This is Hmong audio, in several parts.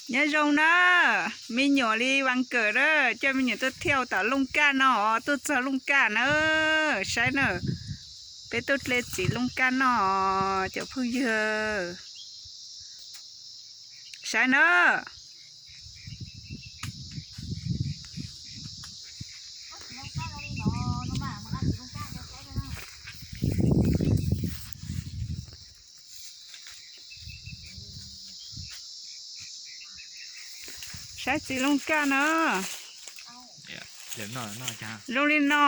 Nyob zoo na, me nyuam li vas kawm na, coj me nyuam tuaj thiaj tom Looj Kaj no, tuaj txog Looj Kaj na, saib na, peb tuaj dle txiv Looj Kaj no, cov phooj ywg, saib na. Saib txiv Looj Kaj na. Zoo li no.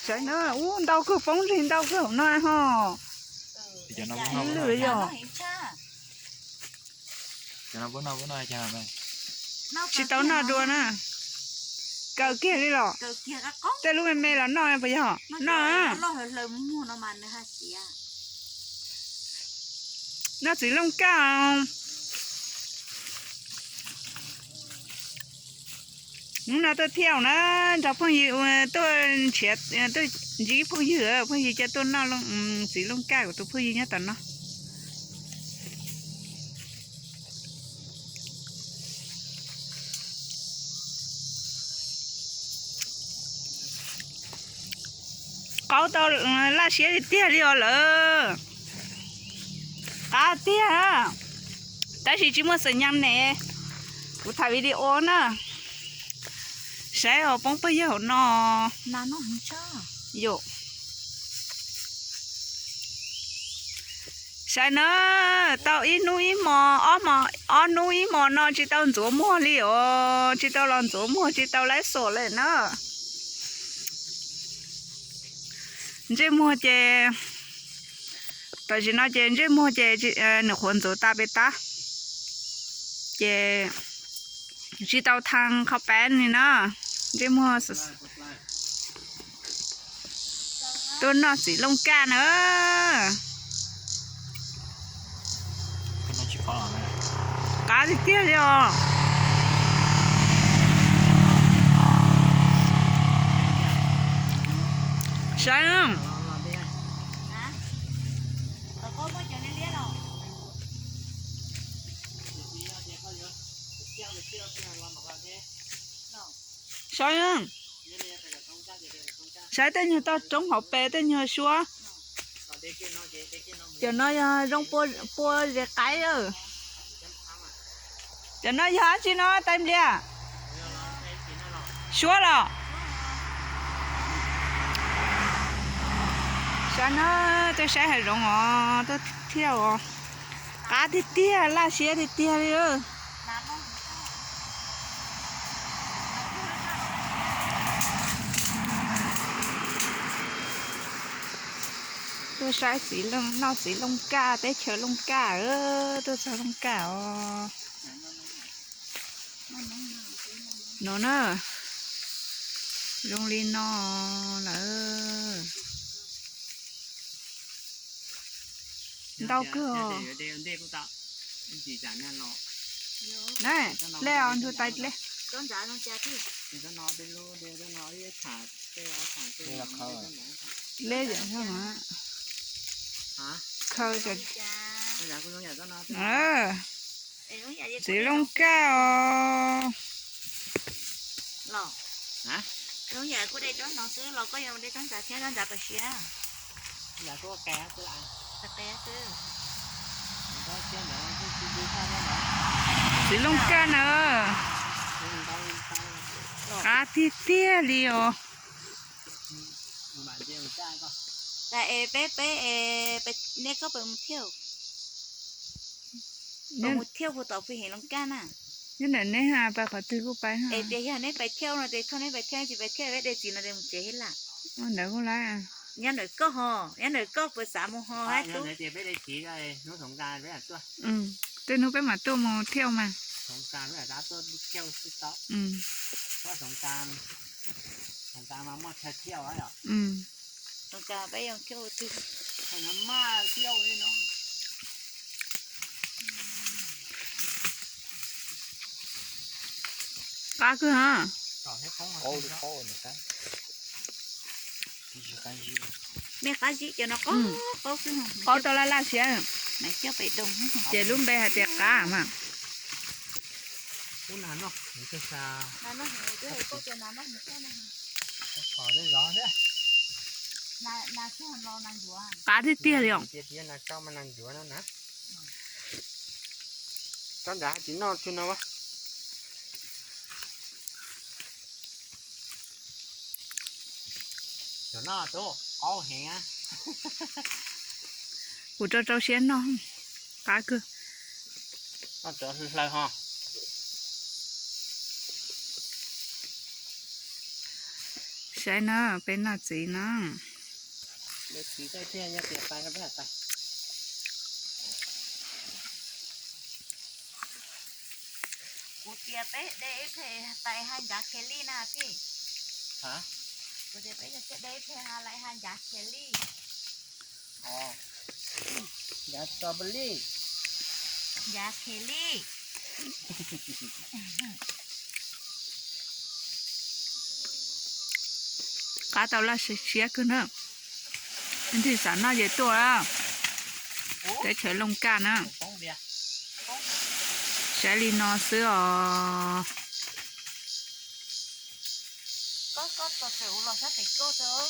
Saib na, ub, ntau kawg, poob zig ntau kawg hauv no ho. Ib lwm yog tsis tau noj dua na. Kaw kiag li los? Tej lub me me los noj puas yog? Noj. Noj txiv Looj Kaj. Hnub no tuaj thiaj na, nrog phooj ywg tuaj ntsib, tuaj ntsib phooj ywg, phooj ywg coj tuaj noj txiv Looj Kaj, kuv tus phooj ywg nyob tom no. Qaub tau laj siab tiag tiag li os lawm. Qab tiag, tab sis tsis muaj xeem nyas ne. Kuv tham video na. Saib os, poob pawg yawg hauv no. Yom. Saib na, tau ib hnub ib hmo, ob hnub ib hmo no tsis tau ntxuav muag li os, tsis tau los ntxuav muag, tsis tau laib xom li na. Ntsej muag ces, tam sim no ces ntsej muag ces nws qhuav ntxuav tas pem tab, ces tsis tau thas qhov peb li na. Ntsej muag tuaj noj txiv Looj Kaj na. Qab tiag tiag li os. Saib. Saib, saib tej nyuag toj roob hauv pes tej nyuag suab. Cov no yog zoo pua zes qaib. Cov no yog dab tsi no, tais nplias? Suab los? Saib na, tuaj saib hav zoov os, tuaj thiaj os. Qab tiag tiag, laj siab tiag tiag li. Tuaj saib txiv, noj txiv Looj Kaj, teb chaws Looj Kaj, tuaj txog Looj Kaj os. No na, zoo li no lawm. Ntau kawg os. Na, dlej os, ntug tais dlej. Dlej, khaws. Txiv Looj Kaj os. Txiv Looj Kaj na, qab tiag tiag li os. Peb, peb, nej koj pais mus thiaj, pais mus thiaj puag tom pem heev Looj Kaj na. Nyob ntawm neb, pais qhov twg kuj pais. Es tias yog neb pais thiaj no ces thauj neb pais thiaj, tsis pais thiaj peb de txiv no ces mus tsev thiab lawm. Ntawd kuj lawm. Nyob ntawm koj ho, nyob ntawm koj puas xav mus ho hab tub? Tej hnub peb mam tuaj mus thiaj mas. Qab kawg ha. Mej qab zib cov no, qab tau laj laj siab. Ces lub npe hais tias qab mas. Qab tiag tiag li os. Kuv rau rau siab noj, qab kawg. Saib na, peb noj txiv na. Kuv tias peb de ib phem tais hais ncav khiav li na tij. Kuv tias peb de ib phem hais lais hais ncav khiav li. Ncav strawberry. Ncav khiav li. Qab tau laj siab kawg na. Leej twg xav noj ces tuaj teb chaws Looj Kaj na. Saib li no xwb os. Koj, koj txog tseem ua los sab pem koj tau.